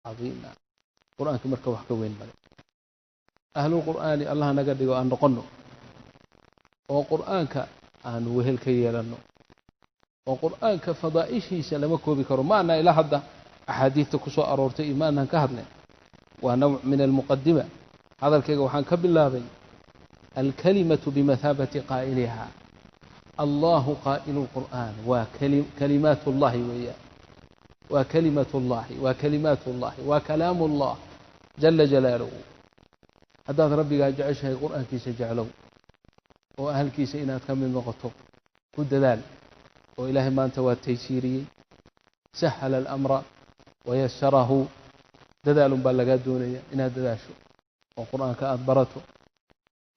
Cadiima. Qur-aanka marka wax ka weyn male. Ahlulqur'aani Allah naga dhigo aan noqonno, oo qur'aanka aanu wehel ka yeelanno, oo qur'aanka fadaa'ishiisa lama koobi karo. Ma anaa ilaa hadda axaadiidta ku soo aroortay iyo ma anaan ka hadlayn. Waa nawc min almuqadima. Hadalkayga waxaan ka bilaabay alkalimatu bimathaabati qaa'iliha. Allahu qaa'ilu lqur'aan, waa kalimaat ullahi weeyaan, waa kalimat ullahi, waa kalimaat ullahi, waa kalaamu ullah jala jalaaluhu. Haddaad rabbigaa jeceshahay, qur'aankiisa jeclow, oo ahalkiisa inaad ka mid noqoto ku dadaal. Oo ilaahay maanta waa taysiiriyey, sahala alamra wayasarahu. Dadaalun baa lagaa doonaya, inaad dadaasho oo qur'aanka aada barato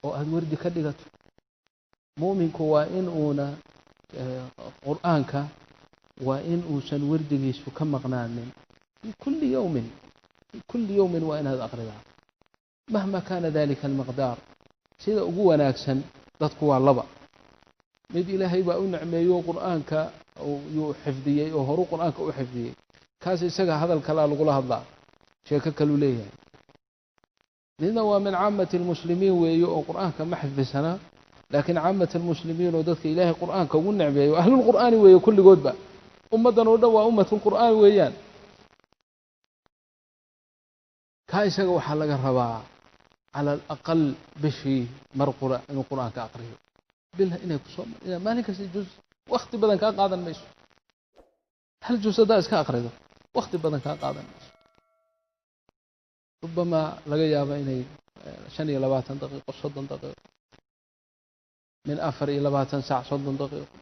oo aada wardi ka dhigato. Mu'minku waa in uuna qur'aanka, waa in uusan wardigiisu ka maqnaanin. Fi kulli yowmin, fi kulli yowmin waa inaad aqridaa, mahma kaana dalika almiqdaar. Sida ugu wanaagsan, dadku waa laba mid: ilaahay baa u nicmeeyo, qur'aanka yuu xifdiyey oo horu qur'aanka u xifdiyey. Kaas isaga hadal kalaa lagula hadlaa, sheeko kaluu leeyahay. Midna waa min caamati almuslimiin weeye, oo qur'aanka ma xifdisanaa, laakiin caamat almuslimiin oo dadka ilaahay qur'aanka ugu nicmeeyo ahlulqur'aani weeye. Kulligoodba ummaddan oo dhan waa ummatulqur'aan weeyaan. Kaa isaga waxaa laga rabaa cala alaqal bishii mar qura inuu qur'aanka aqriyo. Bil inay kusoo maalin kasta juz, wakti badan kaa qaadan mayso. Hal juz haddaa iska aqrido, wakti badan kaa qaadan mayso. Rubamaa laga yaaba inay 25 daqiiqo, 30 daqiiqo, min 24 saac, 30 daqiiqo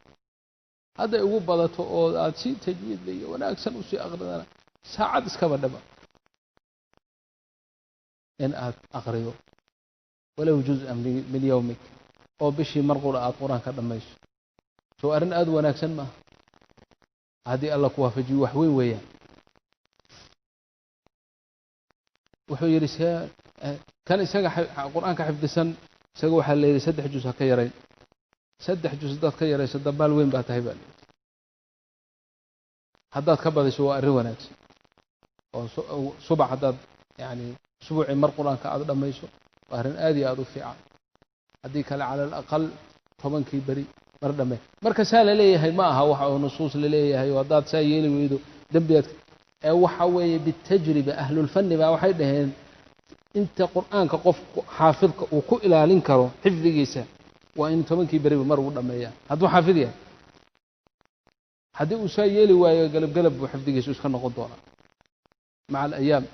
hadday ugu badato, oo aad si tajwiidla iyo wanaagsan usii aqridana, saacad iskaba dhaba in aad aqrido, walow juz-an min yowmik, oo bishii mar qura aad qur-aanka dhammayso. Soo arrin aada wanaagsan maaha? Haddii Alla ku waafajiyo, wax weyn weeyaan. Wuxuu yidhi see kan isaga qur-aanka xifdisan, isaga waxaa la yidhi 3 juz ha ka yarayn. 3 juz haddaad ka yarayso, dabaal weyn baa tahay baa layidhi. Haddaad ka badiso, waa arrin wanaagsan, oo subax haddaad yani usbuucii mar qur-aanka aada dhammayso, waa arrin aad iyo aada u fiican. Haddii kale, cala alaqal 10kii beri mar dhamme. Marka saa la leeyahay ma aha waxa oo nusuus laleeyahay oo haddaad saa yeeli weydo dembigaad. Ee waxa weeye bitajriba. Ahlulfanni baa waxay dhaheen inta qur-aanka qofku xaafidka uu ku ilaalin karo xifdigiisa waa in 10kii beriba mar uu dhammeeyaa, hadduu xaafid yahay. Haddii uu saa yeeli waayo, gelab gelab buu xifdigiisu iska noqon doonaa maca alayaam.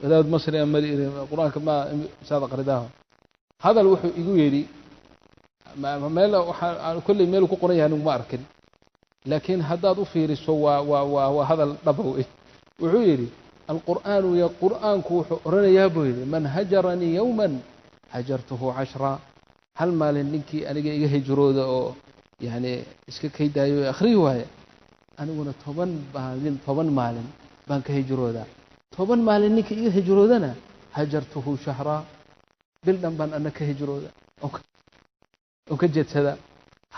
Wadaad masri a mari qur-aanka ma saad aqridaaho, hadal wuxuu igu yidhi meel waxaa kolley meel ku qoran yahay anigu ma arkin, laakiin haddaad u fiiriso waa hadal dhaba wey. Wuxuu yidhi: alqur'aanu, qur'aanku wuxuu odhanayaa buu yidhi, man hajaranii yowman hajartuhu cashraa. Hal maalin ninkii aniga iga hijrooda oo yani iska kaydaayo o akhriyi waaya, aniguna 10 maalin, 10 maalin baan ka hijroodaa. 10 maalin ninkii iga hijroodana, hajartuhu shahraa, bil dhan baan ana ka hijrooda oon ka jeedsadaa.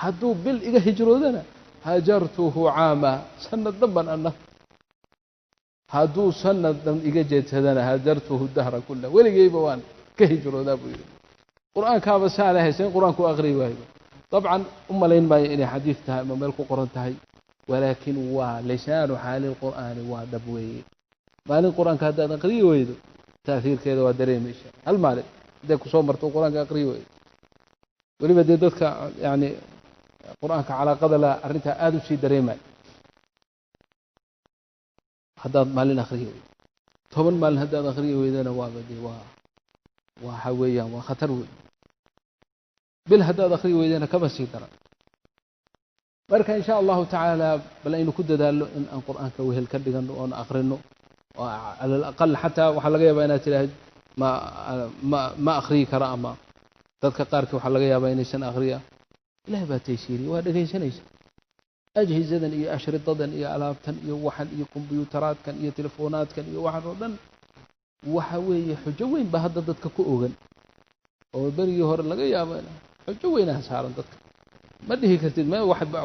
Hadduu bil iga hijroodana, hajartuhu caama, sanad dhan baan ana. Hadduu sanad dhan iga jeedsadana, hajartuhu dahra kula, weligeyba waan ka hijroodaa buu yidhi. Qur-aankaaba saa la haysa in qur-aanku aqriyi waayo. Dabcan u malayn maayo inay xadiid tahay ama meel ku qoran tahay, walaakin waa lisaanu xaali lqur'aani, waa dhab weeye. Maalin qur-aanka haddaad aqriyi weydo, ta'hiirkeeda waa dareemaysa. Hal maalin hadday kusoo marto qur-aanka aqriyi weydo, weliba dee dadka yani qur-aanka calaaqada la arrintaa aada u sii dareemay. Haddaad maalin akhriyi weydo, 10 maalin haddaad akhriyi weydana, waaba dee waa waxa weeyaan waa khatar weyn. Bil haddaad akhriyi weydana, kaba sii daran. Marka in sha allahu tacaala bal aynu ku dadaalno in aan qur-aanka wehel ka dhigano oon akhrino oo cala alaqal. Xataa waxaa laga yaabaa inaad tidhaahid ma ma ma akhriyi kara, ama dadka qaarkii waxaa laga yaabaa inaysan akhriya. Ilaah baa taysiiriyey, waa dhegaysanaysa. Ajhizadan iyo ashridadan iyo alaabtan iyo waxan iyo kombyuutaraadkan iyo telefonaadkan iyo waxan oo dhan, waxa weeye xujo weyn baa hadda dadka ku ogan, oo berigii hore laga yaabo xujo weynaha saaran dadka. Ma dhihi kartid ma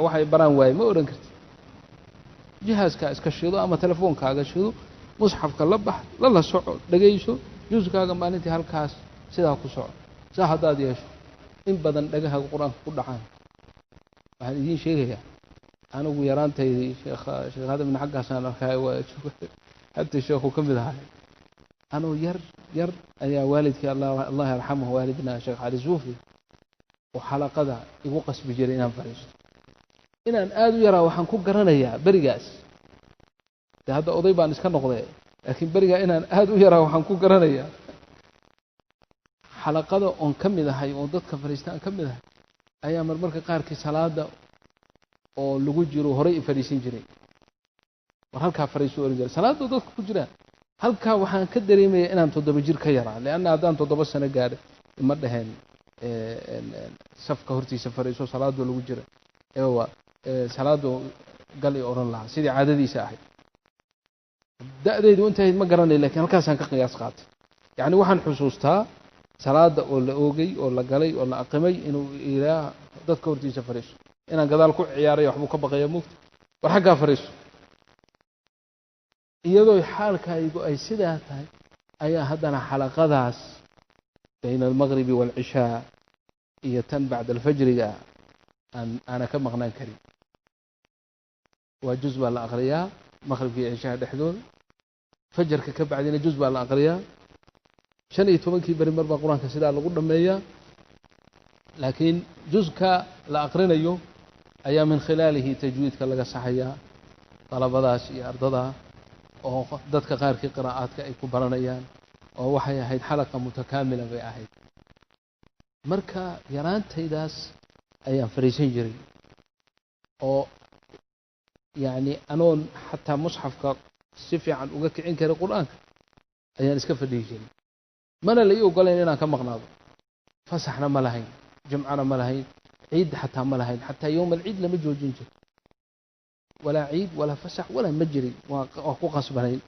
waxay baraan waaye, ma odhan kartid. Jihaaskaa iska shido ama telefoonkaaga shido. Musxafka la bax, lala soco, dhegayso juskaaga maalintii halkaas sidaa ku soco. Saa haddaad yeesho, in badan dhagahaga Qur-aanka ku dhacaan. Waxaan idiin sheegayaa, anigu yaraantaydii, Sheekh Aadamna xaggaasaan arkay, waa xataa sheekhu ka mid ahay. Anuu yar yar ayaa waalidkii, Allah yarxamuhu, waalidna Sheekh Cali Suufi, oo xalaqada igu qasbi jiray inaan fadhiisto. Inaan aada u yaraa waxaan ku garanayaa berigaas. De hadda oday baan iska noqday, laakiin berigaa inaan aada u yaraa waxaan ku garanayaa xalaqada oon ka mid ahay, oo dadka fadhiista aan ka mid ahay, ayaa marmarka qaarkii salaada oo lagu jiro horay i fadhiisan jiray. War, halkaa fadhiisu oran jiray, salaada dadka ku jiraan halkaa. Waxaan ka dareemaya inaan 7 jir ka yaraa, leanna haddaan 7 sano gaadhay ima dhaheen safka hortiisa fadhiiso salaadoo lagu jira, ewa salaadu gal i odhan lahaa sidii caadadiisa ahayd. Da'daydu intahayd ma garanay, lakin halkaasaan ka qiyaas qaatay. Yacni waxaan xusuustaa salaada oo la oogay oo la galay oo la aqimay inuu ilaa dadka hortiisa fadhiiso, inaan gadaal ku ciyaaray waxbuu ka baqaya mugta, war xaggaa fadhiiso. Iyadoo xaalkaygu ay sidaa tahay ayaa haddana xalaqadaas bayna almaqribi waalcishaa iyo tan bacda alfajriga aan aana ka maqnaan karin. Waa juz baa la aqriyaa maqribka iyo cishaha dhexdooda, fajarka ka bacdina juz baa la aqriyaa. 15-kii beri mar baa Qur-aanka sidaa lagu dhammeeyaa, laakiin juzka la aqrinayo ayaa min khilaalihi tajwiidka laga saxayaa dalabadaas iyo ardada, oo dadka qaarkii qiraa'aadka ay ku baranayaan, oo waxay ahayd xalaqa mutakaamila bay ahayd. Marka yaraantaydaas ayaan fadhiisan jiray, oo yacni anoon xataa musxafka si fiican uga kicin karin Qur-aanka ayaan iska fadhiyi jiray. Mana la ii ogolayn inaan ka maqnaado. Fasaxna ma lahayn, jimcana ma lahayn, ciid xataa ma lahayn. Xataa yowm alciid lama joojin jiro, walaa ciid walaa fasax walaa ma jirin. Waa ku qasbanayn,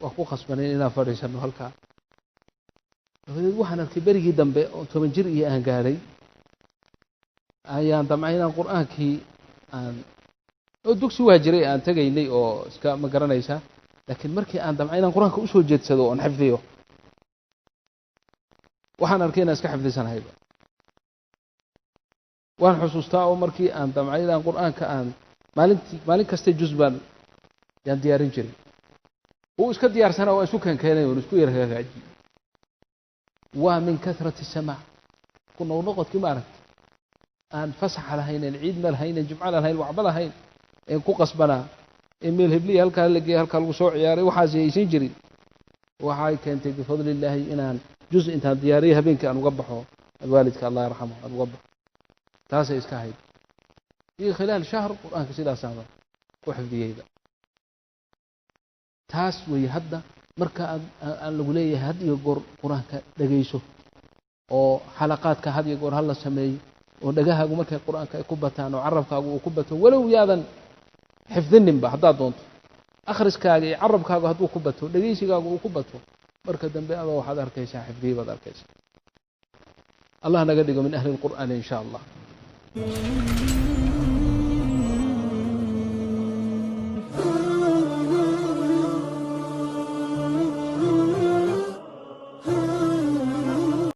waa ku qasbanayn inaan fadhiisano halkaa. Dabadeed waxaan arkay berigii dambe oo 10 jir iyo aan gaadhay, ayaan damcay inaan Qur-aankii aan oo dugsi waa jiray aan tegaynay oo iska ma garanaysaa, laakiin markii aan damcay inaan Qur-aanka usoo jeedsado oon xifdiyo, waxaan arkay inaan iska xifdisanahayba. Waan xusuustaa oo markii aan damcay inaan Qur-aanka aan maalintii maalin kasta juz baan yaan diyaarin jiray. Wuu iska diyaarsanaa, waa isku keenkeenay oon isku yar hagaajiyey. Waa min kathrati samaac, ku noqnoqodkii maaragta aan fasaxa lahayn, een ciidna lahayn, een jimcana lahayn, waxba lahayn, een ku qasbanaa, ee meel hebliya halkaa la geeyay, halkaa lagu soo ciyaaray, waxaas aysan jirin. Waxay keentay bifadli illaahi inaan juz intaan diyaariyay habeenkii aan uga baxo alwaalidka, Allah yarxamu, aan uga baxo. Taasay iska ahayd. Fii khilaal shahr Qur-aanka sidaasaaba ku xifdiyeyba. Taas weeye. Hadda marka aan lagu leeyahay had iyo goor Qur-aanka dhegayso, oo xalaqaadka had iyo goor hala sameeyo, oo dhegahaagu markay Qur-aanka ay ku bataan oo carabkaagu uu ku bato, walow yaadan xifdininba haddaad doonto, akhriskaaga iyo carabkaagu hadduu ku bato, dhegaysigaagu uu ku bato, marka dambe adoo waxaad arkaysaa xifdiyey baad arkaysaa. Allah naga dhigo min ahli lqur'aani in sha Allah.